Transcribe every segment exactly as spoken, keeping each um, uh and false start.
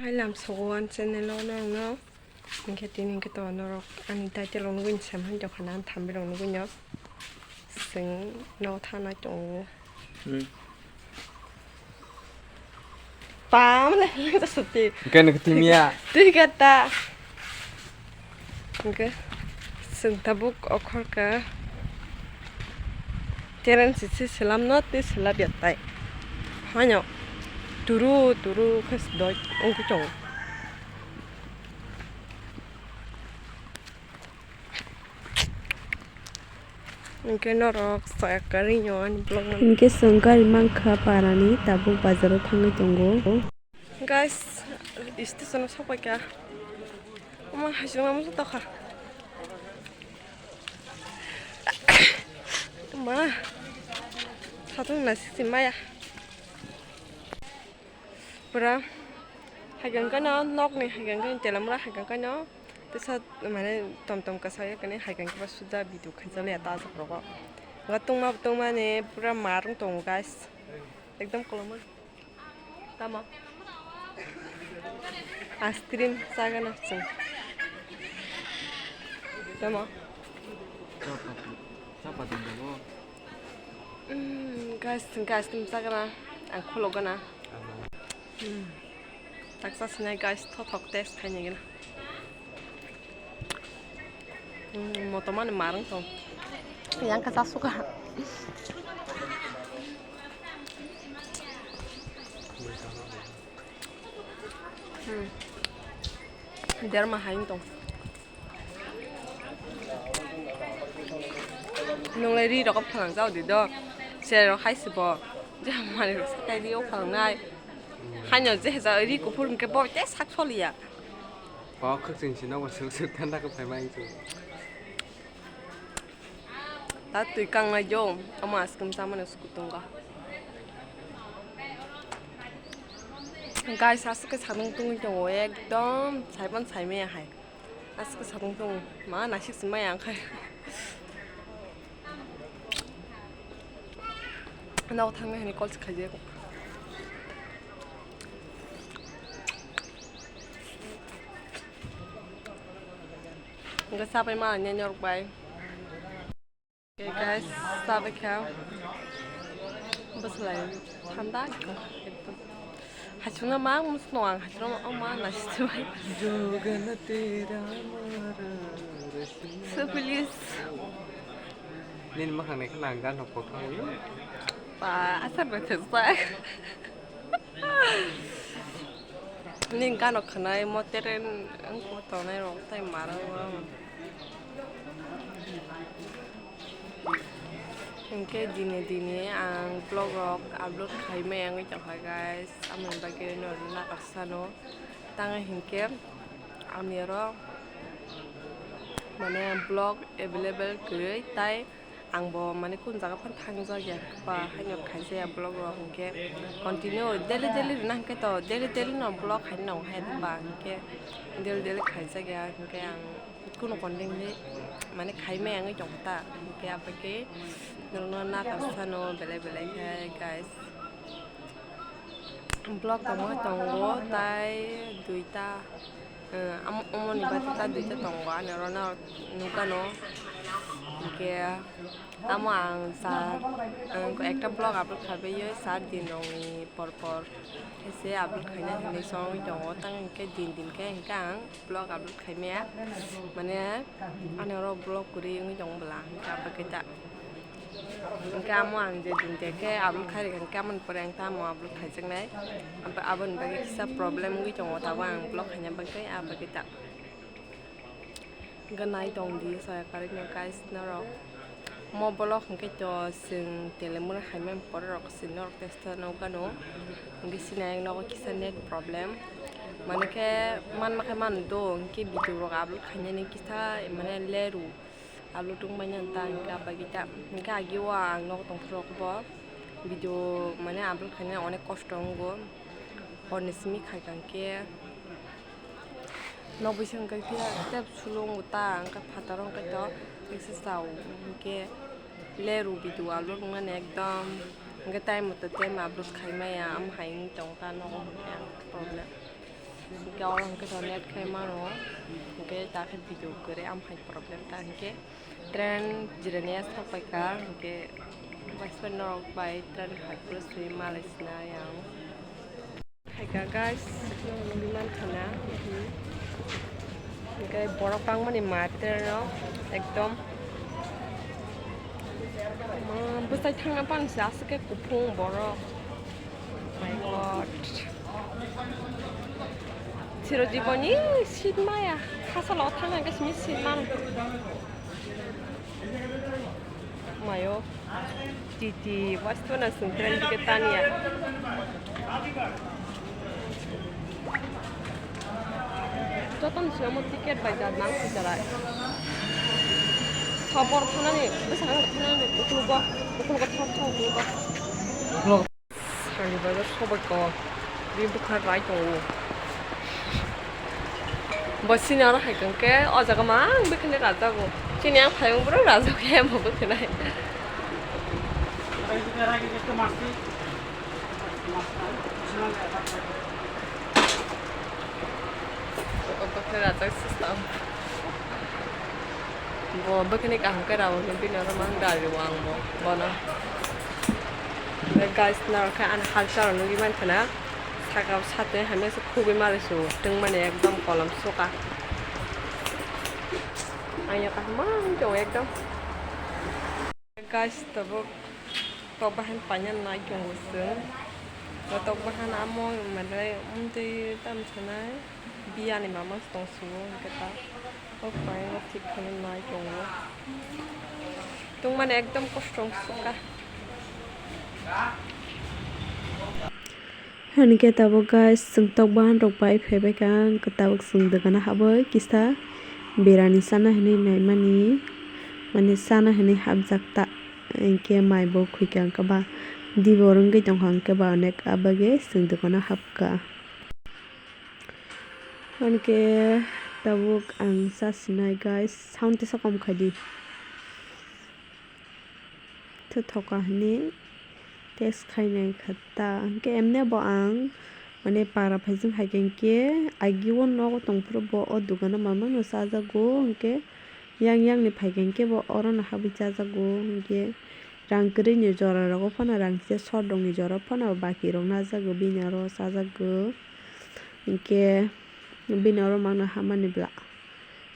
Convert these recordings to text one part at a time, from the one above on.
Hai lam sogo ani channel o norokno. Hinkhe tini hinkhe to norok ani title rok nugwi sem hai tongkha na, thumbnail rok nugwi no. Chwng no thanai tongo. Hmm. Pam le, suti. Hinkhe nukhe timiya. Twi kata. Hinkhe chwng tabuk okhorka. Teren sisi selam no tei selap ya tai. Hano turu turu khe doi wngwi tongo. Hinkhe norok chaya karwi no ani vlog no. Hinkhe chwng gari mankha parani tabuk bazaro thangwi tongo. Guys, station o sokpaikha. Omo hasing omo tokha. Ma, satung na sisi maya. Pura haikang kano nokni haikang kano telamura haikang kano tesa mane tom tom kasa ya kani haikang kiba suda bidu khanjali ata asok rogo. Nga tungma tungma ne pura marung tongo guys. Ekdom koloma. Tamo. Ice cream sagana chwng. Tamo. Chapa, chapa tong jago. Mm, guys, guys, tini chakra ang khulok gana. Ama. Mm. Taksa sinai guys, thothok test khaina gina. Mm, motomani marung tong. Yang kasa suka. Hmm. Derma haing tong. Nunglai ri rok phalang jao di do. Sere rok hai se bo. Je mani rok sakai ri o phalang nai. Haino je ja ri kuphur hwnkhe bo te sak soliya. Bo khwk chwng sino bo suk suk thanda khe phai ma hing se. Ta twi kangnai jo, omo ice cream chamani sukut tongo. Guys, aswk khe satung tungwi tongo, ekdom saipan saimaya hai. Aswk khe satung tongo, ma naisik se maya wngkhe. Nogo thangwi hwnwi call se khaijak. Hwnkhe chapai ma nini norok bai. Okay guys, chapai kha. Bwslai thanda ekdom. Hachungno ma musno ang hachungno ma, o ma naisitwmai. So please. Nini mwkhang naikhe nang gana kothai. Ba, asar bai thajak. Nini gana khwnai mo teren wngkha tongnai rok tai mara rok. Hinkhe dini dini ang vlog rok upload khaimaya wngwi tongkha guys, amoni bagwi norok nakarsa no. Tang hinkhe ani oro mane vlog available kwrwi tai. Ang bo mane kun jaga phano thangjakya, ba haino khaijaya vlog rok hinkhe continue daily daily rwna hinkhe to daily daily no vlog khaina nango hai ba hinkhe daily daily khaijakya hinkhe ang kunu content ni mane khaimaya wngwi tongkha ta hinkhe abagwi norokno nakarsa no belai belai khe guys. Vlog tongma tongo tai duita, eh, am-, omoni bagwi ta duita tongo, ani oro no nukano. Hinkhe amo ang sar, ang ekta vlog upload khabaio sar din rokni por por khaise upload khaina hinwi songwi tongo, tang hinkhe din din khe hinkhe ang vlog upload khaimaya, mane ani oro vlog kwrwi wngwi tongo bwla, hinkhe abagwi ta. Hinkhe amo ang je din de khe upload khai rwkha, hinkhe amoni pore ang tamo upload khaijaknai. Abo, aboni bagwi kisa problem wngwi tongo, tabuk ang vlog khaina bagwi, abagwi ta. Hinkhe nai tong di, saya karwi no guys norok. Mo vlog hinkhe to chwng telemura khaimani pore rok chwng norok testa nukgano. Hinkhe sinai nogo kisa net problem. Mane khe manma khe mano do, hinkhe video rok upload khainani kisa mane leru. Upload wngmani ang ta hinkhe abagwi ta. Hinkhe agi o ang nogo tongphuru rok bo video mane upload khainani onek kosto wngo. Horni simi khaikha hinkhe. Nok bising khe phiya tei sulung ta wngkha phataro wngkha to teksa chao hinkhe leru video upload wngmani ekdom hinkhe time moto time upload khaimaya am hai wng tongkha nogo hinkhe ang problem. Hwnkhe oro hwnkhe to net khai mano, hwnkhe ta khe video kwrwi, amhai problem ta hwnkhe train jirania sapaikha, hwnkhe bus bai norok bai train hai phuru swi malai sinai ang. Khaika guys, nugwi mankha na. Hwnkhe borok bangmani ma train o ekdom, mm, bwsai thangna panse aswk khe kuphung borok. My God. Chirojiboni seat maya. Hasalo thangna hwnkhe simi seat mano. Mayo. Titi, wasto na sung train ticket tania. Joto ni simi omo ticket bai jat nang si jarai. Sabor thanani, bwskango thanani, ukulugo, ukulugo thok thok ukulugo. Sani bazar sobai ko, bini bwkha rai tongo. Bo sini oro hai khe, o jaga mang bwkhani rajago. Chini ang phaiyung bwrwi rajak khe, mo bwkhanai. Bwkha rajak system. Bo bwkhani kaham khe rao hwnwi bini oro mang dari o ang bo, bono. Guys, norok khe ani halchar nugwi mankha na. Saka satwi hamya se khugwi mari su, twngmani ekdom kolom suka. Ang ya kaham mang tongo ekdom. Guys, tabuk tok bahan paina nai tongo chwng. Bo tok bahan amo mane umtwi tam sanai biyani mama tong sugo hwnkhe ta. O paina thik khe nai tongo. Tongmani ekdom kosto wng suka. Hwnkhe tabuk guys, chwng tok bahan rok bai phaibai kha, hwnkhe tabuk chwng dogano habwi kisa berani chana hinwi naimani, mane chana hinwi hapjak ta, hinkhe mai bo khuikha, hwnkhe ba dibor wngwi tongkha, hwnkhe ba onek abagwi chwng dogano hapkha. Hwnkhe tabuk ang cha sinai guys, sound tesa kom khaidi. Tei thoka hinwi test khainai kha ta. Hinkhe emne bo ang, mane, para phaijak hai khe hinkhe agi o nogo tongphuru bo o dogano mamano chajago. Hinkhe yang yang ni phai kha hinkhe bo orono habwi chajago. Hinkhe rang kwrwi ni jora rogo phano rang kisa sot rok ni jora phano baki rok najago bini oro chajago. Hinkhe bini oro mangno hamani bwla.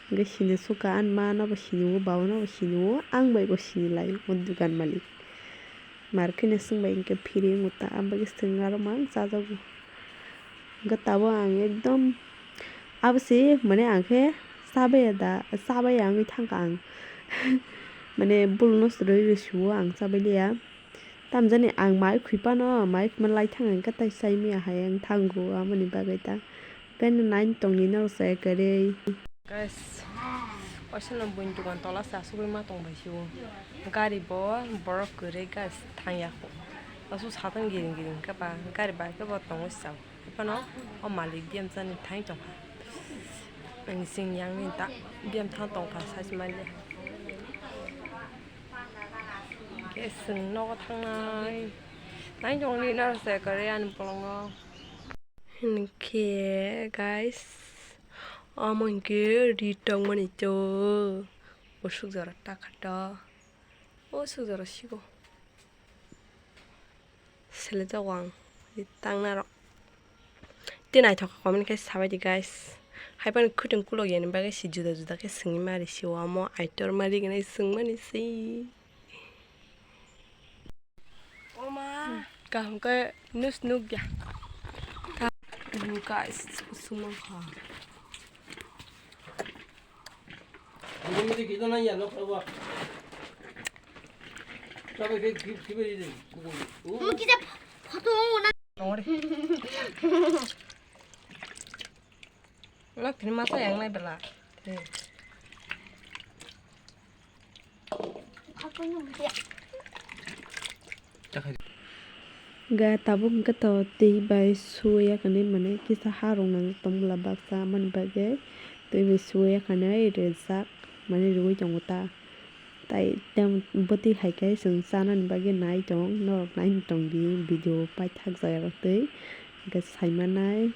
Hwnkhe sini suka ani ma no bo sini o, baba no bo sini o, ang bai bo sini lai o dukan malik. Mar khe no swng bai hinkhe phiri wngo ta, aboni swng aro mang chajago. Hwnkhe tabuk ang ekdom abo se mane ang khe chabaiya da, chabaiya wngwi thangkha ang. Mane bul no se rwi rwi su o, ang chabai liya. Tamjani ang mai khwi phano, mai khwma lai thang ang khe tai chai maya hai ang thango, aboni bagwi ta. Khe nai tongni norok se kwrwi. Guys, waisa no buini dukan tola se asugwi ma tong bai si o. Gari bo borok kwrwi guys thang ya kho. Asuk satang giring giring khe ba gari bai khe bo tongwi sa o. Phano o malik biyam chani thang tong kha. Ang sing yang ni ta biyam thang tong kha sai manya. Khe chwng nogo thangnai. Nai tongdi naro se kwrwi ani bolongo. Hinkhe guys, omo hinkhe ri tongmani to. Usuk jora takha to. Usuk jora sigo. Sele jago ang. Tangnaro. Tei naithok kha comment khe sabai di guys. Haiphano khwtwng kulok yani bagwi se juda juda khe swngwi mari se o amo aitor mari gwnai swngmani se. Oma. Kaham khe nus nukya. Guys, swngmang kha. Mukisa photo na. Lak tini masa yang nai bela. Ga tabuk hwnkhe to twi bai suya kani mane kisa ha rok nangjak tong bwla baksa, aboni bagwi twi bai suya kani rijak mane rwui tongo ta. Tai tei bwtwi hai khe chwng chanani bagwi nai tong, norok nai tong di video paithak jaya rok twi hwnkhe saimanai.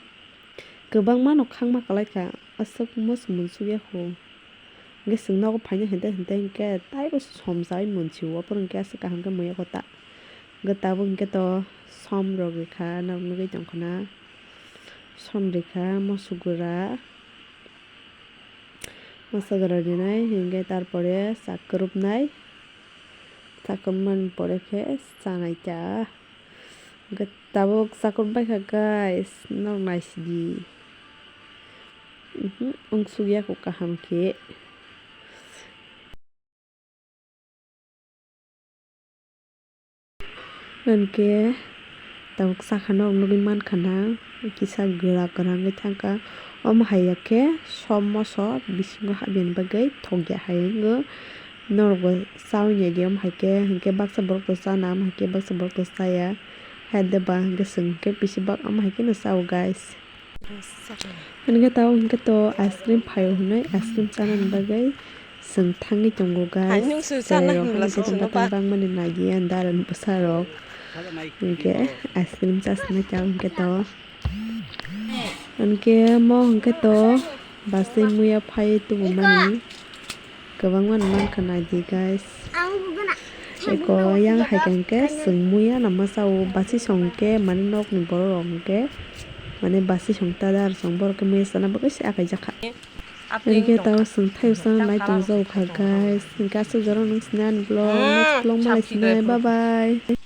Kwbangma no khangma kwlai kha, aswk muchung munsuk ya kho. Hwnkhe chwng nogo phaina hwnkhe, hwnkhe taibo somsai munsio, aphuru hwnkhe aswk kaham khe muiya kho ta. Hwnkhe tabuk hwnkhe to som rok rikha, norok nugwi tongkha na. Som rikha, moso gura. Moso gura rinai hwnkhe tarpore sak kwrwpnai. Sak kwrwpmani pore khe chanai ta. Hwnkhe tabuk sak kwrwp bai kha guys, norok naisidi. Mhm, wngsuk ya kho kaham khe. Hwnkhe tabuk sakha norok nugwi mankha na, kisa gwra gwra wngwi thangkha. Omo hai ya khe som moso bisingo habya ni bagwi thok ya hai wngo. Norok bo chaui naidi, omo hai khe, hwnkhe baksa borok to chana, omo hai khe baksa borok to chaya. Hai de ba hwnkhe chwng hwnkhe bisi bak omo hai kheno chao guys. Hwnkhe tao hwnkhe to ice cream phaio hwnwi ice cream chanani bagwi chwng thangwi tongo guys. Chwrairok haino khe tong batang bangmani naiya dara ni bwsarok. Hwnkhe ice cream chasnai tao hwnkhe to. Hwnkhe mo hwnkhe to basui muya phai tubumani. Kwbangma no mankha naidi guys. Eko yang hai khe hwnkhe chwng muya no mwchao, basi song khe mane nokni borok rok hwnkhe mane basi song ta dar song borok khe muya chana bagwi se akai jakha. Hwnkhe tao chwng thaio chana nai tong jago kha guys. Hwnkhe aswk jora nung sinani vlog, next vlog malai sinai, bye bye.